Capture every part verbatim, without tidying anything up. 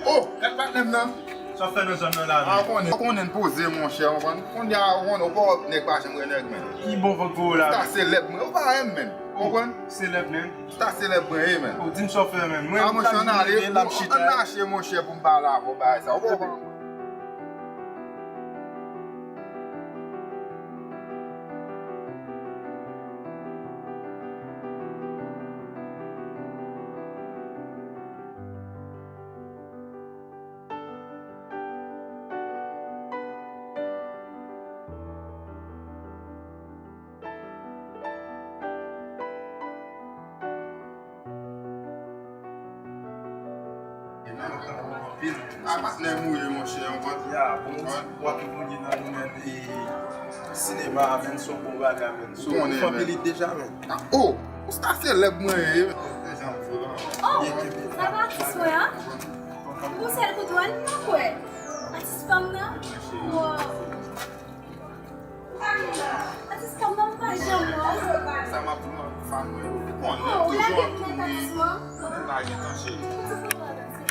Oh, gad patnè m nan. Sa w fè nan zòn nan la, menm? A, konnen, konnen poze, monchè, w konprann? Kounye a, w konnen, ou pa wè nèg pa janm wè nèg, menm. Ki bon vag ou la? Star selèb mwen, ou pa wè m, menm. Ou konprann? Selèb, menm. Star selèb mwen ye, menm. Ou di m sa w fè, menm. Mwen, a, monchè, ann ale, ann mache, monchè, pou m pale avè w, bagay sa. Ou konprann? A patnè m ou ye, monchè, yon vant. Ya, bon, w ap evolye nan domèn, e, sinema, menm, se yon bon bagay, menm. So, ou fè pilit deja, menm. A, oh, ou star selèb mwen ye. Oh, sa pa atis mwen an? Pou sèl kout wè, m pa kwè. Atis pa m nan? Wow. Atis pa m nan, m pa janm wè w. Sa m ap di w, fan mwen. Ou konnen, oh, ou toujou ap toune. Ou lage m nèt, atis mwen. Ou pa gen tan, cheri. Ou ti foto a, atis mwen.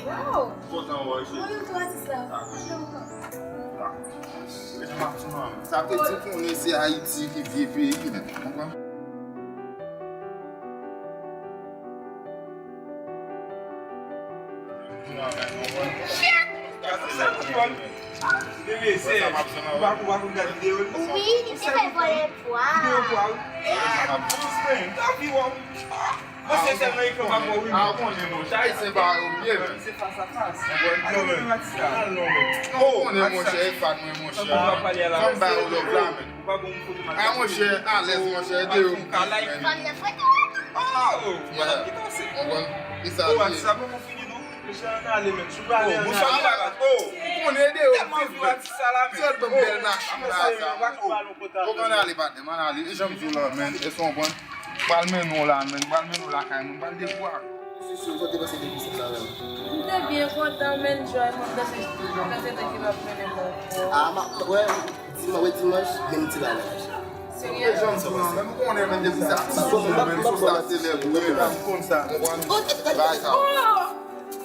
Wow. Kontan wè w, cheri. Mwen menm tou, atis la. Dakò. Dakò. Sa vle di konnen se Ayiti ki vye peyi, men, ou konprann? Wi, li te fè vòlè pwa. Mwen se sèlman ekran pa mwen, wi. A, ou konnen, monchè, Ayisyen pa yo byen, men. Se fas a fas. Ou konprann? Ak menm atis la. Non, ou konnen, monchè, e fan mwen, monchè. Fò m ba yo love la, men. A, monchè, alèz, monchè, ede yo. Fanm nan fwete. Oh, yeah. Ou konprann? E sa li ye. Atis la poko fini, non. Mesye, ann ale, men. Si w prale, ann ale. Ou konnen, ede yo. Tèlman viv atis sa la, men. Sèl banm bèl machin la, sa. Fòk ann ale, patnè m, ann ale. E jan m di w la, men. Èske w konprann? Pral mennen w la, men. Pral mennen w lakay mwen. Pral dekwa. Sou, sou, sa w te panse de visite la, menm? M te byen kontan, men, joy, mwen panse, mwen panse te ki va mennen mwen. A, m ap, wè, dimanch, wè, dimanch, men m ti bagay. Serye? E jan m di w la, men, m konnen, men, depi sa, ti sou mwen, men, sou sa, se lè pou mwen, men, m konn sa. Ou konprann? Bagay sa.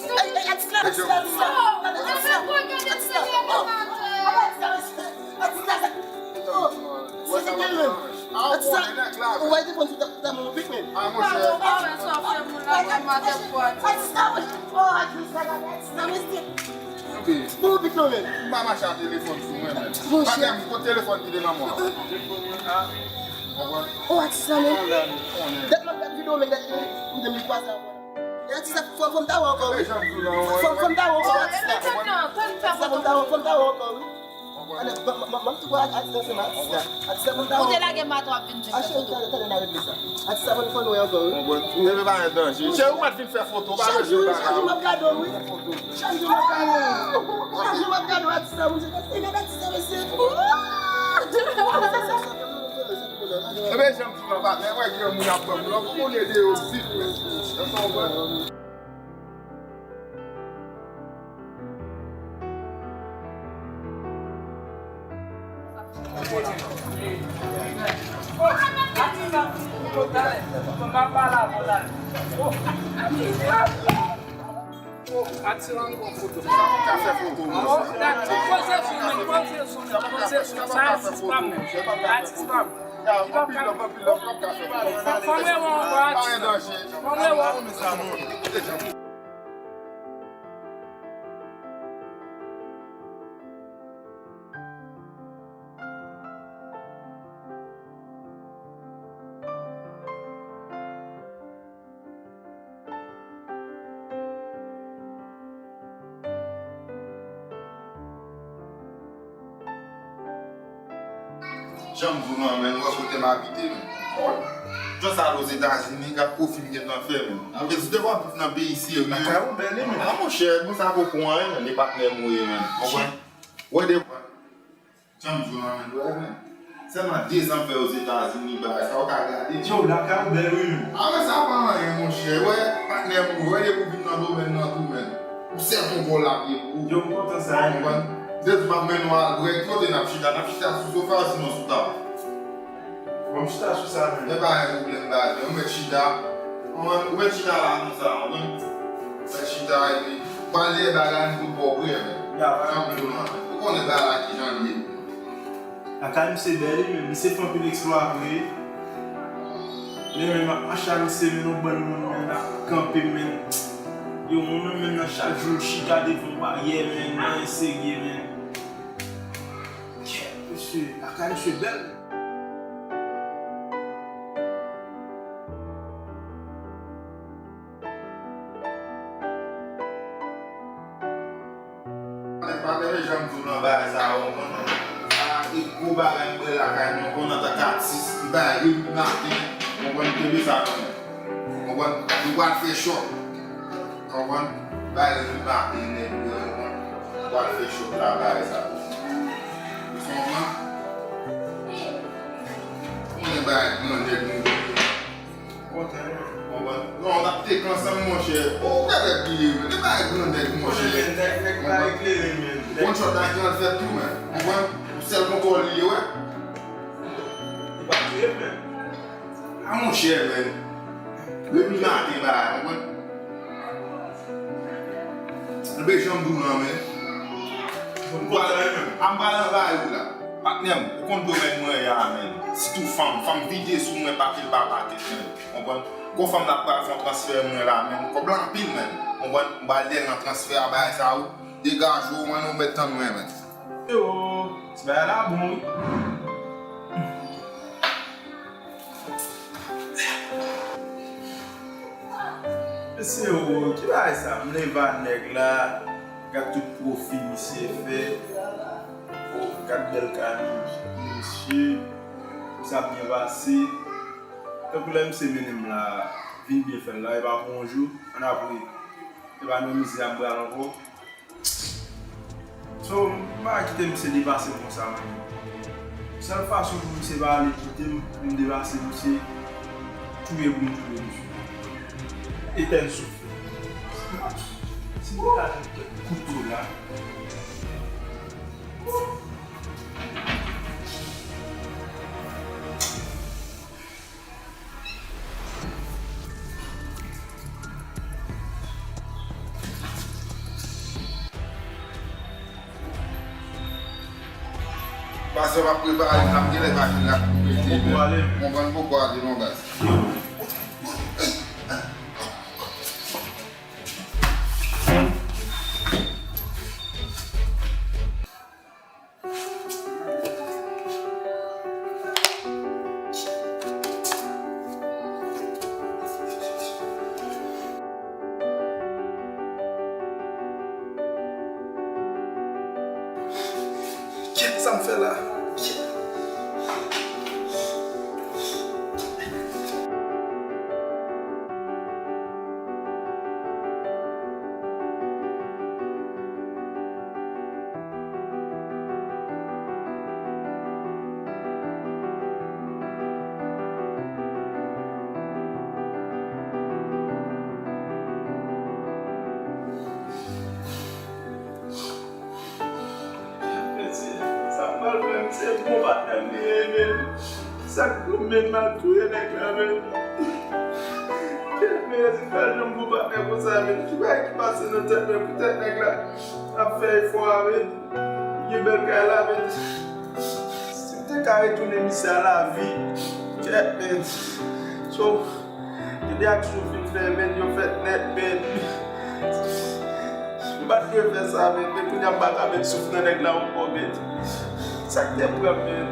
Ey, ey, atis la, atis la, atis la. Atis la, atis la. Oh, atis la, atis la. Oh, se te menm. Atis la, ou wè te konn sou ta, ta moun pik menm. A, monchè. Ou pa wè sa w fè moun la, vrèman, dèfwa. Atis la, oh, atis la, atis la, mesye. Bon, pik non, menm. M pa mache ak telefòn sou mwen, menm. Monchè. Patnè m, kot telefòn ki te nan men w? Oh, atis la, menm. Dat m ap gad videyo, menm, dat m te kwaze ankò. E atis la, fò, fò m ta wè ankò, wi. Fò, fò m ta wè ankò, atis la. Atis la, fò m ta wè, fò m ta wè ankò, wi. Alè, m, m, m, m tou wè atis la, se m atis la. Atis la, fò m ta wè. Ou te lage mato ap vin di m fè foto. A, cheri, talè, talè, n a regle sa. Atis la, fò, fò n wè ankò, wi. Bon, bon, m pa gen danje. Cheri, ou pa t vin fè foto, pa bezwen bagay. Chak jou m ap gade w, wi. Chak jou m ap gade w. Chak jou m ap gade w, atis la, monchè. Gade atis la, mesye. Ebyen, jan m di w la, patnè, wè granmoun ap pran m lòk, ou konnen de yo vit, men. Èske w konprann? Atis la, m pran foto. Sa fè foto, monchè. Poze sou mwen, poze sou mwen, poze sou mwen. Sa atis pa m, men. Atis pa m. Anpil love, anpil love, love ka fè. Fò m rewè w ankò, atis. Pa gen danje. Fò m rewè w. Jan m di w lan, men, ou wè kote m abite, men. Jan sa al Ozetazini, gad pwofi m gentan fè, men. Mwen te di, devan m nan peyi serye. Lakay ou bèl, men. A, monchè, bon, sa poko anyen, men, de patnè m ou ye, men. Ou konprann? Wè, de Jan m di w lan, men, wè, men. Sèlman dezan m fè Ozetazini, bagay sa, ou ka gade. Yo, lakay ou bèl, wi, men. A, men sa pa anyen, monchè. Wè, patnè m, wè, depi w vin nan domèn nan tou, men. Ou sèl konpò l ap ye pou ou. Yo, m kontan sa, wi. Ou konprann? Depi m ap mennen w al bwè, ki kote n ap chita? N ap chita sou sofa, sinon sou tab? Bon, m chita sou sa, men. Men pa gen pwoblèm, baz, men. Ou mèt chita. Ou wè chita la konsa, ou konprann? Fè chita epi pale bagay m pou bò vre, men. Jan m di w lan, men. Ou konnen bagay la kijan l ye. Lakay misye bèl wi, men misye fè anpil eksplwa vre. Men, men, m ap mache a misye, men yon bann moun, men, ap kanpe, men. Yo, moun nan, men, nan chak jou, chita devan baryè, men, nan enserye, men. Kèt, mesye, lakay misye bèl. Nèg pa tande jan m di w nan bagay sa yo, ou konprann? Sa e gwo bagay m bwè lakay mwen, ou konprann, antank atis, m bay Remy Martin, ou konprann, kenbe sa kanmenm. Ou konprann? Nou pral fè chòk. Ou konprann? Bay Remy Martin, nèg yo, ou konprann? Nou pral fè chòk la, bagay sa yo. Ou konprann? Konnen bagay grannèg nou ye. Kontan, wi. Konprann? Non, n ap teke ansanm, monchè. O, ou genlè bliye, men. E pa grannèg, monchè. Nèg, nèg pa eklere, men. Ou konn chòt la ki al fèt tou, men. Konprann? Ou sèl kontwòl li ye, wè. Li pa touye, men. A, monchè, men. Depi maten, ba, konprann? Anben, jan m di w lan, men. M pral, a, m pral anvayi w la. Patnè m, ou konn domèn mwen ye a, men. Sitou fanm, fanm vide sou mwen, pakèt pa pakèt, men. Konprann? Gwo fanm la pral fè yon transfè mwen la, men. Kòb la anpil, men. Konprann? M pral dèyè nan transfè a, bagay sa yo. Degaje w, mwen, nou mèt tann mwen, men. Yo, ti bagay la bon, wi. Mesye, o, ki bagay sa? M leve a nèg la, gad tout pwofi misye fè. O, gad bèl kay misye. Sa byen pase. Tankou lè misye mennen m la, vin byen fè l la, e pa pou yon jou, ann apre, e pa nan mizè a m pral ankò. So, m pa ka kite misye depase m konsa, man. Sèl fason pou misye pa ale kite m, pou m depase misye, touye pou m touye misye. Etèn souf. Si m ta jwenn kèk kouto la. Pase w ap prepare, n ap genlè pa fin la pou pete. Mwen poko ale, non, baz. Kèt, sa m fè la? Kèt. Mesye, sa m pral fè, misye bon patnè m li ye, men. Sa k pou m menm al touye nèg la, men. Kèt, men, rezilta janm bon patnè konsa, men. Ki bagay ki pase nan tèt mwen poutèt nèg la ap fè efò a, men. Li gen bèl kay la, men. Si m te ka retounen misye a lavi, kèt, men. So, gen de aksyon fin fè, men, yo fèt nèt, men. M pa t dwe fè sa, men, men kounye a m pa ka met souf nan nèg la ankò, men. Sa k te pran m, men.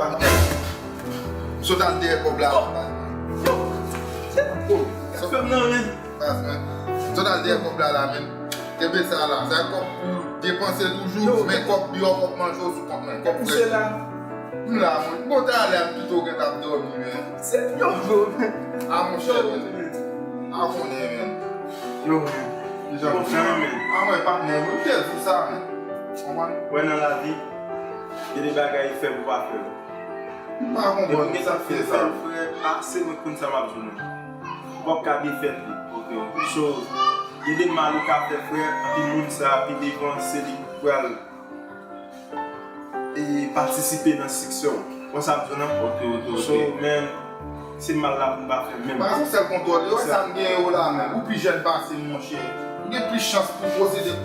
Patnè, sot al dèyè kòb la. Yo, yo, yo, fè m nan, men. Baz, men. Sot al dèyè kòb la, la, men. Kenbe sa la. Sa kòb pou depanse toujou, men kòb biyò, kòb manje w sou kont mwen. Kòb frèch. M la, mwen. Bon, talè a m pito gen t ap dòmi, men. Se yo, men. A, monchè, men. A, konnen, men. Yo, men. Kijan? Bon, men. A, mwen, patnè, mwen, m te di sa, men. Konprann? Wè, nan lavi, gen de bagay fè pou pa fè. M pa konprann sa k fè sa. Frè, a, se mwen k konn sa m ap di w, non. W ap ka defèt li. Ok, ok. So, gen de mal ou ka fè, frè, epi moun sa, pi devan, se li k pral, e, patisipe nan siksè w. Wè sa m di w, non? Ok, ok, ok. So, men, Se mal la pou m pa fè menm. Bagay sa sèl kontwòl. Yo, sa m gen yo la, men. Ou pi jèn pase m, monchè. M gen plis chans pou posede.